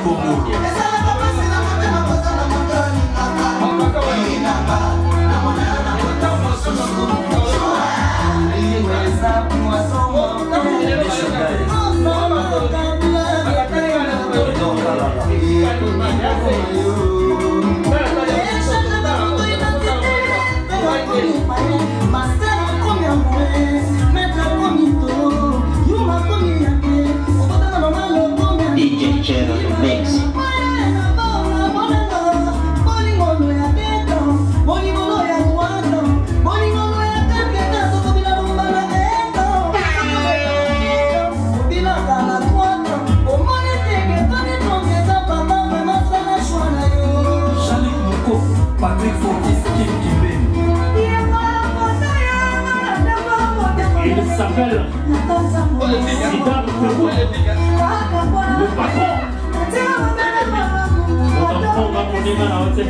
Bongolo. DJ Cheddar Mix. Jean-Luc Moko, Patrick Fortis, Kim Kimbeni. Il s'appelle Zidane Febou, le patron. Otamponga monima na yo te.